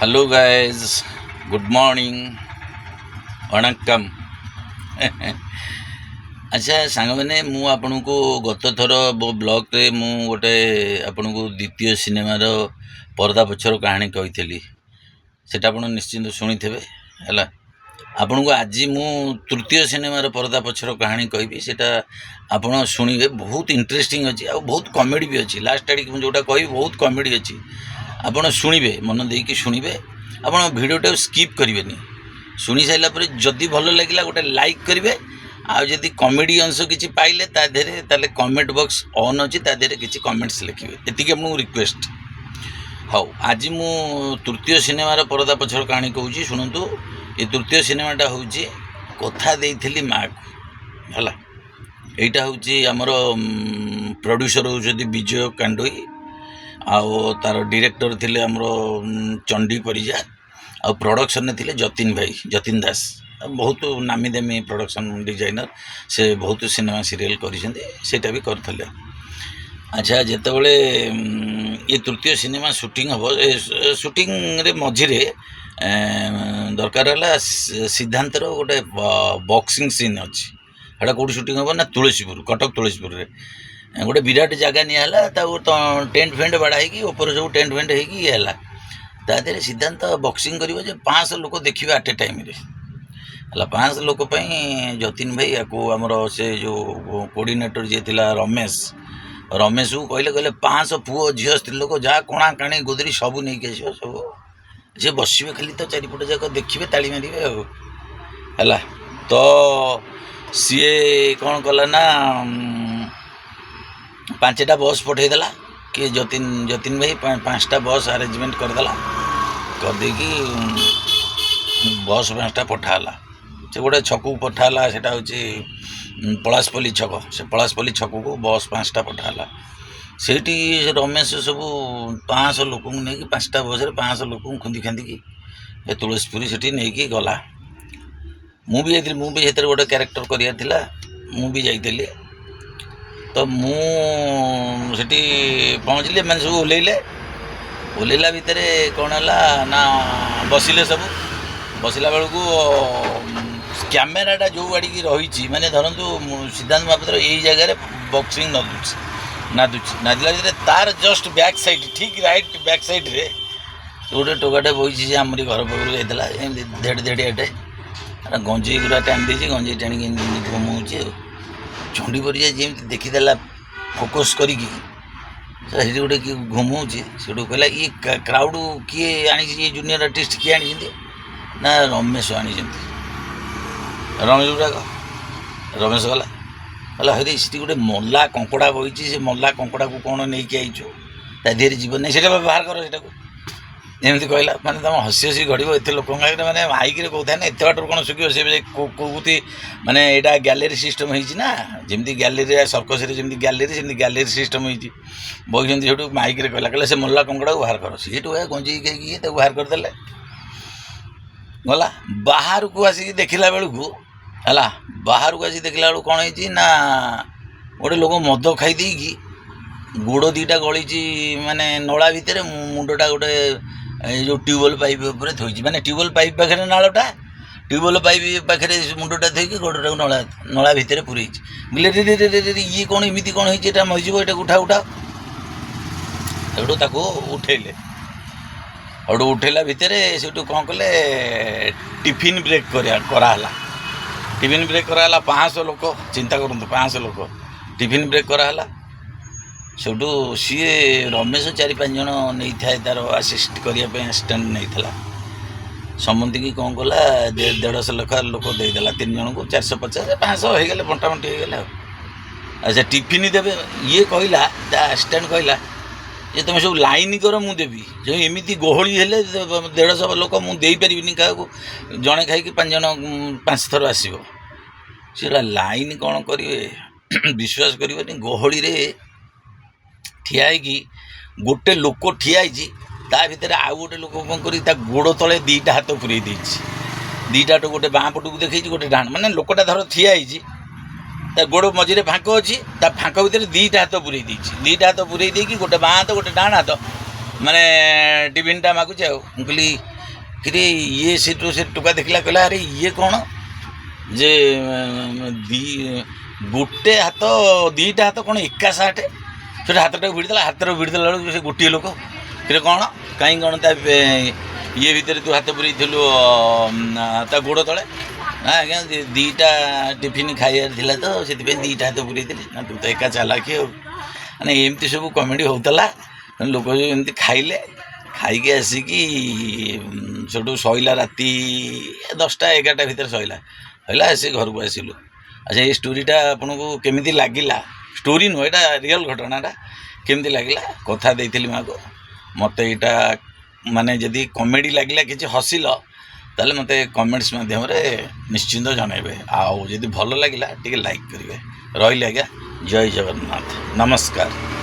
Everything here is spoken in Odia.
Hello guys, good morning, vanakkam. ଆଚ୍ଛା ସାଙ୍ଗମାନେ, ମୁଁ ଆପଣଙ୍କୁ ଗତ ଥର ମୋ ବ୍ଲଗ୍ରେ ମୁଁ ଗୋଟେ ଆପଣଙ୍କୁ ଦ୍ୱିତୀୟ ସିନେମାର ପରଦା ପଛର କାହାଣୀ କହିଥିଲି। ସେଇଟା ଆପଣ ନିଶ୍ଚିନ୍ତ ଶୁଣିଥିବେ। ହେଲା, ଆପଣଙ୍କୁ ଆଜି ମୁଁ ତୃତୀୟ ସିନେମାର ପରଦା ପଛର କାହାଣୀ କହିବି। ସେଇଟା ଆପଣ ଶୁଣିବେ, ବହୁତ ଇଣ୍ଟରେଷ୍ଟିଂ ଅଛି ଆଉ ବହୁତ କମେଡ଼ି ବି ଅଛି। ଲାଷ୍ଟ ଆଡ଼ିକି ମୁଁ ଯେଉଁଟା କହିବି, ବହୁତ କମେଡ଼ି ଅଛି। ଆପଣ ଶୁଣିବେ, ମନ ଦେଇକି ଶୁଣିବେ। ଆପଣ ଭିଡ଼ିଓଟାକୁ ସ୍କିପ୍ କରିବେନି। ଶୁଣି ସାରିଲା ପରେ ଯଦି ଭଲ ଲାଗିଲା, ଗୋଟେ ଲାଇକ୍ କରିବେ। ଆଉ ଯଦି କମେଡ଼ି ଅଂଶ କିଛି ପାଇଲେ ତା ଦେହରେ, ତାହେଲେ କମେଣ୍ଟ ବକ୍ସ ଅନ୍ ଅଛି, ତା ଦେହରେ କିଛି କମେଣ୍ଟସ୍ ଲେଖିବେ। ଏତିକି ଆପଣଙ୍କୁ ରିକ୍ୱେଷ୍ଟ। ହଉ, ଆଜି ମୁଁ ତୃତୀୟ ସିନେମାର ପରଦା ପଛର କାହାଣୀ କହୁଛି, ଶୁଣନ୍ତୁ। ଏ ତୃତୀୟ ସିନେମାଟା ହେଉଛି କଥା ଦେଇଥିଲି ମାଆକୁ। ହେଲା, ଏଇଟା ହେଉଛି ଆମର ପ୍ରଡ୍ୟୁସର ହେଉଛନ୍ତି ବିଜୟ କାଣ୍ଡୋଇ, ଆଉ ତାର ଡିରେକ୍ଟର ଥିଲେ ଆମର ଚଣ୍ଡୀ ପରିଜା, ଆଉ ପ୍ରଡ଼କ୍ସନରେ ଥିଲେ ଯତୀନ ଭାଇ, ଯତୀନ ଦାସ। ଆଉ ବହୁତ ନାମୀ ଦାମୀ ପ୍ରଡ଼କ୍ସନ୍ ଡିଜାଇନର ସେ, ବହୁତ ସିନେମା ସିରିଏଲ୍ କରିଛନ୍ତି, ସେଇଟା ବି କରିଥିଲେ। ଆଚ୍ଛା, ଯେତେବେଳେ ଏ ତୃତୀୟ ସିନେମା ସୁଟିଂ ହେବ, ଏ ସୁଟିଂରେ ମଝିରେ ଦରକାର ହେଲା ସିଦ୍ଧାନ୍ତର ଗୋଟେ ବକ୍ସିଂ ସିନ୍ ଅଛି। ସେଇଟା କେଉଁଠି ସୁଟିଂ ହେବ ନା ତୁଳସୀପୁର, କଟକ ତୁଳସୀପୁରରେ ଗୋଟେ ବିରାଟ ଜାଗା ନିଆହେଲା। ତାକୁ ଟେଣ୍ଟ ଫେଣ୍ଟ ବାଡ଼ା ହେଇକି, ଉପରେ ସବୁ ଟେଣ୍ଟ ଫେଣ୍ଟ ହେଇକି ଇଏ ହେଲା। ତା ଦେହରେ ସିଦ୍ଧାନ୍ତ ବକ୍ସିଂ କରିବ ଯେ 500 ଲୋକ ଦେଖିବେ ଆଟ୍ ଏ ଟାଇମ୍ରେ। ହେଲା, 500 ଲୋକ ପାଇଁ ଯତୀନ ଭାଇ ୟାକୁ, ଆମର ସେ ଯେଉଁ କୋଅର୍ଡ଼ିନେଟର ଯିଏ ଥିଲା ରମେଶ, ରମେଶକୁ କହିଲେ, କହିଲେ 500 ପୁଅ, ଝିଅ, ସ୍ତ୍ରୀ ଲୋକ, ଯାହା କଣା କାଣି ଗୋଦରି ସବୁ ନେଇକି ଆସିବ। ସବୁ ସେ ବସିବେ ଖାଲି ତ ଚାରିପଟ ଯାକ ଦେଖିବେ, ତାଳି ମାରିବେ ଆଉ। ହେଲା, ତ ସିଏ କ'ଣ କଲା ନା ପାଞ୍ଚଟା ବସ୍ ପଠେଇଦେଲା। କିଏ? ଯତୀନ। ଯତୀନ ଭାଇ ପାଞ୍ଚଟା ବସ୍ ଆରେଞ୍ଜମେଣ୍ଟ କରିଦେଲା। କରିଦେଇକି ବସ୍ ପାଞ୍ଚଟା ପଠା ହେଲା। ସେ ଗୋଟେ ଛକକୁ ପଠା ହେଲା, ସେଇଟା ହେଉଛି ପଳାଶପଲ୍ଲୀ ଛକ। ସେ ପଳାଶପଲ୍ଲୀ ଛକକୁ ବସ୍ ପାଞ୍ଚଟା ପଠା ହେଲା। ସେଇଠି ସେ ରମେଶ ସବୁ 500 ଲୋକଙ୍କୁ ନେଇକି, ପାଞ୍ଚଟା ବସ୍ରେ 500 ଲୋକଙ୍କୁ ଖୁନ୍ଦି ଖାନ୍ଦିକି ଏ ତୁଳସୀପୁରୀ ସେଠି ନେଇକି ଗଲା। ମୁଁ ବି ଯାଇଥିଲି। ମୁଁ ବି ସେଥିରେ ଗୋଟେ କ୍ୟାରେକ୍ଟର କରିବାର ଥିଲା, ମୁଁ ବି ଯାଇଥିଲି। ତ ମୁଁ ସେଠି ପହଞ୍ଚିଲି, ଏମାନେ ସବୁ ଓହ୍ଲେଇଲେ। ଓହ୍ଲେଇଲା ଭିତରେ କ'ଣ ହେଲା ନା ବସିଲେ ସବୁ। ବସିଲା ବେଳକୁ କ୍ୟାମେରାଟା ଯେଉଁ ଆଡ଼ିକି ରହିଛି, ମାନେ ଧରନ୍ତୁ ସିଦ୍ଧାନ୍ତ ମହାପାତ୍ର ଏଇ ଜାଗାରେ ବକ୍ସିଂ ନଦୁଛି, ନାଦୁଛି। ନାଦିଲା ଭିତରେ ତାର ଜଷ୍ଟ ବ୍ୟାକ୍ ସାଇଡ଼୍, ଠିକ୍ ରାଇଟ୍ ବ୍ୟାକ୍ ସାଇଡ଼୍ରେ ଗୋଟେ ଟୋକାଟେ ବଇଛି। ସେ ଆମରି ଘର ପାଖରୁ ଯାଇଥିଲା। ଏମିତି ଧେଡ଼ି ଧେଡ଼ିଆଟେ, ଗଞ୍ଜେଇ ଗୁଡ଼ା ଟାଣି ଦେଇଛି। ଗଞ୍ଜେଇ ଟାଣିକି ଏମିତି ଏମିତି ଘୁମଉଛି। ଆଉ ଚଣ୍ଡୀ ପରିଜା ଯେମିତି ଦେଖିଦେଲା ଫୋକସ୍ କରିକି, ସେଠି ଗୋଟେ କିଏ ଘୁମଉଛି। ସେଠୁ କହିଲା, ଇଏ କ୍ରାଉଡ଼ କିଏ ଆଣିଛି? ଇଏ ଜୁନିୟର ଆର୍ଟିଷ୍ଟ କିଏ ଆଣିଛନ୍ତି? ନା, ରମେଶ ଆଣିଛନ୍ତି। ରମେଶ ଗୁଡ଼ାକ, ରମେଶ ଗଲା, କହିଲା, ହରେ, ସେଠି ଗୋଟେ ମଲା କଙ୍କଡ଼ା ବଇଛି। ସେ ମଲା କଙ୍କଡ଼ାକୁ କ'ଣ ନେଇକି ଆଇଛୁ? ତା ଦେହରେ ଯିବ ନାହିଁ, ସେଇଟା ବାହାର କର ସେଇଟାକୁ। ଏମିତି କହିଲା। ମାନେ ତମ ହସି ହସି ଗଡ଼ିବ ଏତେ ଲୋକଙ୍କ ଆଗରେ। ମାନେ ମାଇକରେ କହୁଥାଏ ନା, ଏତେ ବାଟରୁ କ'ଣ ଶୁଖିବ? ସେ କହୁଛି, ମାନେ ଏଇଟା ଗ୍ୟାଲେରୀ ସିଷ୍ଟମ୍ ହେଇଛି ନା, ଯେମିତି ଗ୍ୟାଲେରୀ, ସର୍କସରେ ଯେମିତି ଗ୍ୟାଲେରୀ, ସେମିତି ଗ୍ୟାଲେରୀ ସିଷ୍ଟମ୍ ହେଇଛି। ବଇଛନ୍ତି। ସେଠୁ ମାଇକରେ କହିଲା, କହିଲା, ସେ ମଲା କଙ୍କଡ଼ାକୁ ବାହାର କର। ସେଇଠୁ ଗଞ୍ଜେଇ ଖାଇକି ତାକୁ ବାହାର କରିଦେଲେ। ଗଲା ବାହାରକୁ ଆସିକି ଦେଖିଲା ବେଳକୁ, ହେଲା, ବାହାରକୁ ଆସିକି ଦେଖିଲା ବେଳକୁ କ'ଣ ହେଇଛି ନା ଗୋଟେ ଲୋକ ମଦ ଖାଇ ଦେଇକି ଗୋଡ଼ ଦୁଇଟା ଗଳିଛି ମାନେ ନଳା ଭିତରେ, ମୁଣ୍ଡଟା ଗୋଟେ ଏଇ ଯେଉଁ ଟ୍ୟୁବୱେଲ୍ ପାଇପ୍ ଉପରେ ଥୋଇଛି। ମାନେ ଟ୍ୟୁବୱେଲ୍ ପାଇପ୍ ପାଖରେ ନାଳଟା, ଟ୍ୟୁବୱେଲ୍ ପାଇପ୍ ପାଖରେ ମୁଣ୍ଡଟା ଥୋଇକି ଗୋଡ଼ଟାକୁ ନଳା ଭିତରେ ପୁରେଇଛି। ବୋଇଲେ, ରେ ରେ ରେ ରେ, ଇଏ କ'ଣ? ଏମିତି କ'ଣ ହେଇଛି? ଏଇଟା ମରିଯିବ, ଏଇଟାକୁ ଉଠା, ଉଠା। ସେଠୁ ତାକୁ ଉଠେଇଲେ। ସେଠୁ ଉଠେଇଲା ଭିତରେ ସେଠୁ କ'ଣ କଲେ, ଟିଫିନ୍ ବ୍ରେକ୍ କରିବା କରାହେଲା। Tiffin brake କରାହେଲା। 500 ଲୋକ, ଚିନ୍ତା କରନ୍ତୁ, 500 ଲୋକ, ଟିଫିନ୍ ବ୍ରେକ୍ କରାହେଲା। ସେଠୁ ସିଏ ରମେଶ ଚାରି ପାଞ୍ଚ ଜଣ ନେଇଥାଏ ତାର ଆସିଷ୍ଟ କରିବା ପାଇଁ, ଆସିଷ୍ଟାଣ୍ଟ ନେଇଥିଲା। ସମନ୍ତିକି କ'ଣ କଲା, 150 ଲେଖା ଲୋକ ଦେଇଦେଲା ତିନି ଜଣଙ୍କୁ, 450, 500 ହେଇଗଲେ, ବଣ୍ଟାବଣ୍ଟି ହେଇଗଲେ। ଆଉ ଆଚ୍ଛା, ଟିଫିନ୍ ଦେବେ। ଇଏ କହିଲା, ତା ଆସିଷ୍ଟାଣ୍ଟ କହିଲା ଯେ ତୁମେ ସବୁ ଲାଇନ୍ କର, ମୁଁ ଦେବି। ଯେ ଏମିତି ଗହଳି ହେଲେ 150 ଲୋକ, ମୁଁ ଦେଇପାରିବିନି କାହାକୁ। ଜଣେ ଖାଇକି ପାଞ୍ଚ ଜଣ ପାଞ୍ଚ ଥର ଆସିବ। ସେ ଲାଇନ୍ କ'ଣ କରିବେ? ବିଶ୍ୱାସ କରିବନି, ଗହଳିରେ ଠିଆ ହେଇକି ଗୋଟେ ଲୋକ ଠିଆ ହେଇଛି, ତା ଭିତରେ ଆଉ ଗୋଟେ ଲୋକ କ'ଣ କରି ତା ଗୋଡ଼ ତଳେ ଦୁଇଟା ହାତ ପୁରେଇ ଦେଇଛି। ଦୁଇଟା ହାତ, ଗୋଟେ ବାଁ ପଟକୁ ଦେଖେଇଛି, ଗୋଟେ ଡାହାଣ। ମାନେ ଲୋକଟା ଧର ଠିଆ ହେଇଛି, ତା ଗୋଡ଼ ମଝିରେ ଫାଙ୍କ ଅଛି, ତା ଫାଙ୍କ ଭିତରେ ଦୁଇଟା ହାତ ପୁରେଇ ଦେଇଛି। ଦୁଇଟା ହାତ ପୁରେଇ ଦେଇକି ଗୋଟେ ବାଁ ହାତ, ଗୋଟେ ଡାହାଣ ହାତ, ମାନେ ଟିଫିନ୍ଟା ମାଗୁଛି। ଆଉ ମୁଁ କହିଲି କିରେ, ଇଏ ସେଠୁ ସେ ଟୋକା ଦେଖିଲା, କହିଲା, "ଆରେ, ଇଏ କ'ଣ ଯେ ଗୋଟେ ହାତ, ଦୁଇଟା ହାତ କ'ଣ ଏକା ସାର୍ଟ?" ସେଟା ହାତଟାକୁ ଭିଡ଼ିଦେଲା। ହାତରେ ଭିଡ଼ିଦେଲା ବେଳକୁ ସେ ଗୋଟିଏ ଲୋକ। କିରେ, କ'ଣ କାହିଁ କ'ଣ ତା ଇଏ ଭିତରେ ତୁ ହାତ ପୁରେଇଥିଲୁ, ତା ଗୋଡ଼ ତଳେ? "ନା ଆଜ୍ଞା, ଦୁଇଟା ଟିଫିନ୍ ଖାଇବାର ଥିଲା ତ, ସେଥିପାଇଁ ଦୁଇଟା ହାତ ପୁରେଇଥିଲି।" "ନା, ତୁ ତ ଏକା ଚାଲାକି।" ଆଉ ମାନେ ଏମିତି ସବୁ କମେଡ଼ି ହେଉଥିଲା। ଲୋକ ସବୁ ଏମିତି ଖାଇଲେ। ଖାଇକି ଆସିକି ସେଠୁ ସଇଲା, ରାତି 10ଟା 11ଟା ଭିତରେ ସଇଲା। ସଇଲା, ଆସି ଘରକୁ ଆସିଲୁ। ଆଚ୍ଛା, ଏଇ ଷ୍ଟୋରିଟା ଆପଣଙ୍କୁ କେମିତି ଲାଗିଲା? ଷ୍ଟୋରି ନୁହଁ, ଏଇଟା ରିଅଲ୍ ଘଟଣାଟା। କେମିତି ଲାଗିଲା? କଥା ଦେଇଥିଲି ମାଆକୁ। ମୋତେ ଏଇଟା ମାନେ ଯଦି କମେଡ଼ି ଲାଗିଲା, କିଛି ହସିଲ, ତାହେଲେ ମୋତେ କମେଣ୍ଟସ୍ ମାଧ୍ୟମରେ ନିଶ୍ଚିନ୍ତ ଜଣାଇବେ। ଆଉ ଯଦି ଭଲ ଲାଗିଲା, ଟିକେ ଲାଇକ୍ କରିବେ। ରହିଲି ଆଜ୍ଞା, ଜୟ ଜଗନ୍ନାଥ, ନମସ୍କାର।